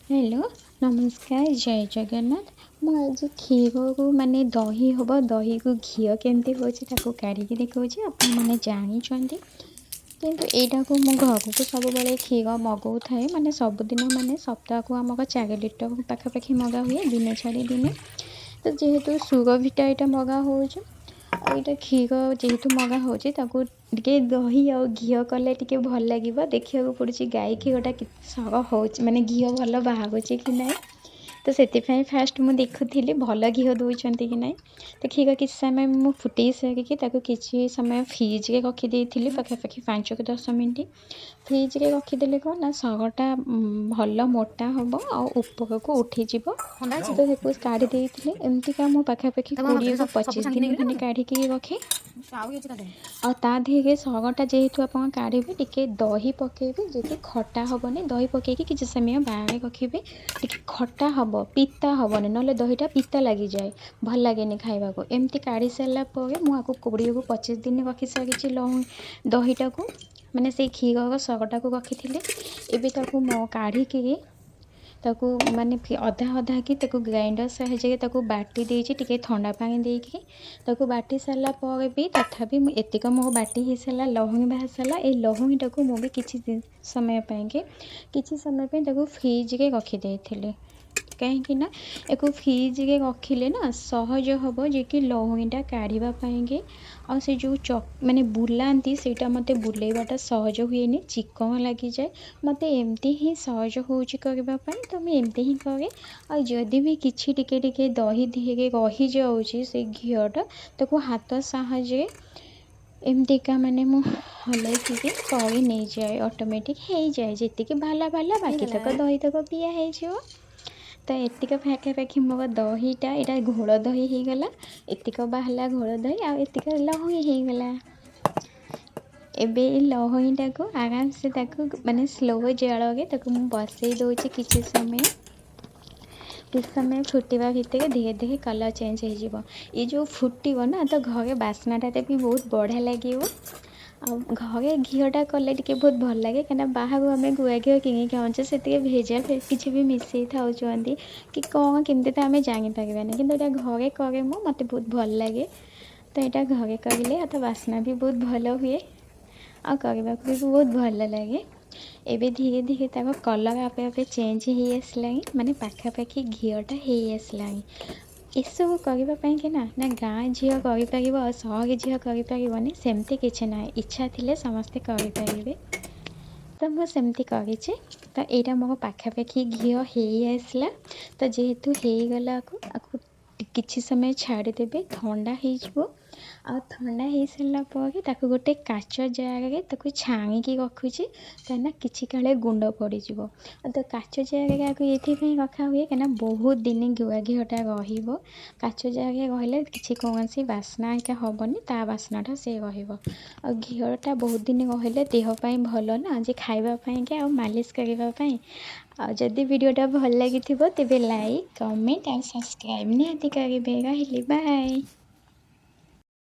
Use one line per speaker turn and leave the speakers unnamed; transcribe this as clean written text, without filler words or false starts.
Hello, ନମସ୍କାର, ଜୟ ଜଗନ୍ନାଥ। ମୁଁ ଆଜି କ୍ଷୀରରୁ ମାନେ ଦହି ହେବ, ଦହିକୁ ଘିଅ କେମିତି ହେଉଛି ତାକୁ କାଢ଼ିକି ଦେଖାଉଛି। ଆପଣମାନେ ଜାଣିଛନ୍ତି, କିନ୍ତୁ ଏଇଟାକୁ ମୁଁ ଘରକୁ ସବୁବେଳେ କ୍ଷୀର ମଗାଉଥାଏ, ମାନେ ସବୁଦିନ, ମାନେ ସପ୍ତାହକୁ ଆମର 4 ଲିଟର ପାଖାପାଖି ମଗା ହୁଏ, ଦିନେ ଛାଡ଼ି ଦିନେ। ତ ଯେହେତୁ ସୁରଭିଟା ଏଇଟା ମଗା ହେଉଛି ଆଉ ଏଇଟା କ୍ଷୀର ଯେହେତୁ ମଗା ହେଉଛି, ତାକୁ ଟିକେ ଦହି ଆଉ ଘିଅ କଲେ ଟିକେ ଭଲ ଲାଗିବ। ଦେଖିବାକୁ ପଡ଼ୁଛି ଗାଈ କ୍ଷୀରଟା କେତେ ସର ହେଉଛି, ମାନେ ଘିଅ ଭଲ ବାହାରୁଛି କି ନାହିଁ। ତ ସେଥିପାଇଁ ଫାଷ୍ଟ ମୁଁ ଦେଖୁଥିଲି ଭଲ ଘିଅ ଦେଉଛନ୍ତି କି ନାହିଁ। ତ କ୍ଷୀର କିଛି ସମୟ ମୁଁ ଫୁଟେଇ ସାରିକି ତାକୁ କିଛି ସମୟ ଫ୍ରିଜରେ ରଖିଦେଇଥିଲି, ପାଖାପାଖି 5ରୁ 10 ମିନିଟ୍। ଫ୍ରିଜରେ ରଖିଦେଲେ କ'ଣ ନା ସରଟା ଭଲ ମୋଟା ହେବ ଆଉ ଉପରକୁ ଉଠିଯିବ।
ଥଣ୍ଡା ହେଇଛି।
ତ ତାକୁ କାଢ଼ି ଦେଇଥିଲି। ଏମିତିକା ମୁଁ ପାଖାପାଖି
ତାକୁ କଣ
20ରୁ
ସବୁ
25
ଛାଙ୍କି
ଦିନ
ନେଇଗଲେ
ଖଣ୍ଡେ
ନା?
କାଢ଼ିକି ରଖେ।
ଆଉ ଅଛି ତା ଦେହରେ।
ଆଉ ତା ଦେହରେ ସରଟା ଯେହେତୁ ଆପଣ କାଢ଼ିବେ, ଟିକେ ଦହି ପକାଇବେ, ଯେ ଖଟା ହେବନି। ଦହି ପକାଇକି କିଛି ସମୟ ବାହାରେ ରଖିବେ, ଟିକେ ଖଟା ହେବ, ପିତା ହେବନି। ନହେଲେ ଦହିଟା ପିତା ଲାଗିଯାଏ, ଭଲ ଲାଗେନି ଖାଇବାକୁ। ଏମିତି କାଢ଼ି ସାରିଲା ପରେ ମୁଁ ଆକୁ 20ରୁ 25 ଦିନ ରଖିସାରିଛି। ଲହୁଣୀ ଦହିଟାକୁ, ମାନେ ସେଇ କ୍ଷୀରର ସରଟାକୁ ରଖିଥିଲି। ଏବେ ତାକୁ ମୁଁ କାଢ଼ିକି ତାକୁ ମାନେ ଅଧା ଅଧା କି ତାକୁ ଗ୍ରାଇଣ୍ଡର ସାହାଯ୍ୟରେ ତାକୁ ବାଟି ଦେଇଛି, ଟିକେ ଥଣ୍ଡା ପାଣି ଦେଇକି। ତାକୁ ବାଟି ସାରିଲା ପରେ ବି ତଥାପି ମୁଁ ଏତିକ ମୋ ବାଟି ହେଇସାରିଲା, ଲହୁଣୀ ବାହାରି ସାରିଲା। ଏଇ ଲହୁଣୀଟାକୁ ମୁଁ ବି କିଛି ସମୟ ପାଇଁକି, କିଛି ସମୟ ପାଇଁ ତାକୁ ଫ୍ରିଜରେ ରଖିଦେଇଥିଲି। କାହିଁକି ନା ୟାକୁ ଫ୍ରିଜରେ ରଖିଲେ ନା ସହଜ ହେବ ଯେ କି ଲହୁଣୀଟା କାଢ଼ିବା ପାଇଁକି। ଆଉ ସେ ଯେଉଁ ମାନେ ବୁଲାନ୍ତି, ସେଇଟା ମୋତେ ବୁଲେଇବାଟା ସହଜ ହୁଏନି, ଚିକଣ ଲାଗିଯାଏ। ମୋତେ ଏମିତି ହିଁ ସହଜ ହେଉଛି କରିବା ପାଇଁ, ତ ମୁଁ ଏମିତି ହିଁ କରେ। ଆଉ ଯଦି ବି କିଛି ଟିକେ ଟିକେ ଦହି ଦିହରେ ରହିଯାଉଛି ସେ ଘିଅଟା, ତାକୁ ହାତ ସାହାଯ୍ୟରେ ଏମିତିକା ମାନେ ମୁଁ ହଲେଇକି କରି ନେଇଯାଏ, ଅଟୋମେଟିକ୍ ହେଇଯାଏ। ଯେତିକି ବାହାରିଲା ବାହାରିଲା, ବାକି
ହେଇଗଲା।
ତକ ଦହି ତକ ପିଆ ହେଇଯିବ। ତ ଏତିକ ପାଖାପାଖି ମୋର ଦହିଟା, ଏଇଟା ଘୋଳ ଦହି ହେଇଗଲା। ଏତିକ ବାହାରିଲା ଘୋଳ ଦହି ଆଉ ଏତିକ ଲହୁଣୀ ହେଇଗଲା। ଏବେ ଏଇ ଲହୁଣୀଟାକୁ ଆରାମସେ ତାକୁ ମାନେ ସ୍ଲୋ ଜାଳରେ ତାକୁ ମୁଁ ବସେଇ ଦେଉଛି କିଛି ସମୟ। କିଛି ସମୟ ଫୁଟିବା ଭିତରେ ଧୀରେ ଧୀରେ କଲର୍ ଚେଞ୍ଜ ହେଇଯିବ। ଏ ଯେଉଁ ଫୁଟିବ ନା, ତ ଘରେ ବାସ୍ନାଟା ବି ବହୁତ ବଢ଼ିଆ ଲାଗିବ। ଆଉ ଘରେ ଘିଅଟା କଲେ ଟିକେ ବହୁତ ଭଲ ଲାଗେ, କାହିଁକିନା ବାହାରୁ ଆମେ ଗୁଆ ଘିଅ କିଣିକି ଆଣୁଛେ, ସେଥିରେ ଭେଜାଲ କିଛି ବି ମିଶାଇ ଥାଉଛନ୍ତି କି କ'ଣ କେମିତି, ତ ଆମେ ଜାଣିପାରିବାନି। କିନ୍ତୁ ଏଇଟା ଘରେ କରେ ମୁଁ, ମୋତେ ବହୁତ ଭଲ ଲାଗେ। ତ ଏଇଟା ଘରେ କରିଲେ ଆଉ ତା ବାସ୍ନା ବି ବହୁତ ଭଲ ହୁଏ ଆଉ କରିବାକୁ ବି ବହୁତ ଭଲ ଲାଗେ। ଏବେ ଧୀରେ ଧୀରେ ତାର କଲର୍ ଆପେ ଆପେ ଚେଞ୍ଜ ହେଇ ଆସିଲାଣି, ମାନେ ପାଖାପାଖି ଘିଅଟା ହେଇ ଆସିଲାଣି। ଏସବୁ କରିବା ପାଇଁକି ନା ନା ଗାଁ ଝିଅ କରିପାରିବ ଆଉ ସହରୀ ଝିଅ କରିପାରିବନି, ସେମିତି କିଛି ନାହିଁ। ଇଚ୍ଛା ଥିଲେ ସମସ୍ତେ କରିପାରିବେ। ତ ମୁଁ ସେମିତି କରିଛି। ତ ଏଇଟା ମୋର ପାଖାପାଖି ଘିଅ ହେଇ ଆସିଲା। ତ ଯେହେତୁ ହେଇଗଲାକୁ ଆକୁ କିଛି ସମୟ ଛାଡ଼ିଦେବେ, ଥଣ୍ଡା ହେଇଯିବ। ଆଉ ଥଣ୍ଡା ହେଇସାରିଲା ପରେ ତାକୁ ଗୋଟେ କାଚ ଜାରରେ ତାକୁ ଛାଣିକି ରଖୁଛି, କାହିଁକିନା କିଛି କାଳେ ଗୁଣ୍ଡ ପଡ଼ିଯିବ। ଆଉ ତ କାଚ ଜାରରେ ଆକୁ ଏଇଥିପାଇଁ ରଖା ହୁଏ, କାହିଁକିନା ବହୁତ ଦିନ ଗୁଆ ଘିଅଟା ରହିବ। କାଚ ଜାରରେ ରହିଲେ କିଛି କୌଣସି ବାସ୍ନା ଏକା ହେବନି, ତା ବାସ୍ନାଟା ସେ ରହିବ। ଆଉ ଘିଅଟା ବହୁତ ଦିନ ରହିଲେ ଦେହ ପାଇଁ ଭଲ ନା ଯେ ଖାଇବା ପାଇଁକି ଆଉ ମାଲିସ କରିବା ପାଇଁ। ଆଉ ଯଦି ଭିଡ଼ିଓଟା ଭଲ ଲାଗିଥିବ, ତେବେ ଲାଇକ୍, କମେଣ୍ଟ ଆଉ ସବସ୍କ୍ରାଇବ୍ ନିହାତି କରିବେ। ରହିଲି, ବାଏ।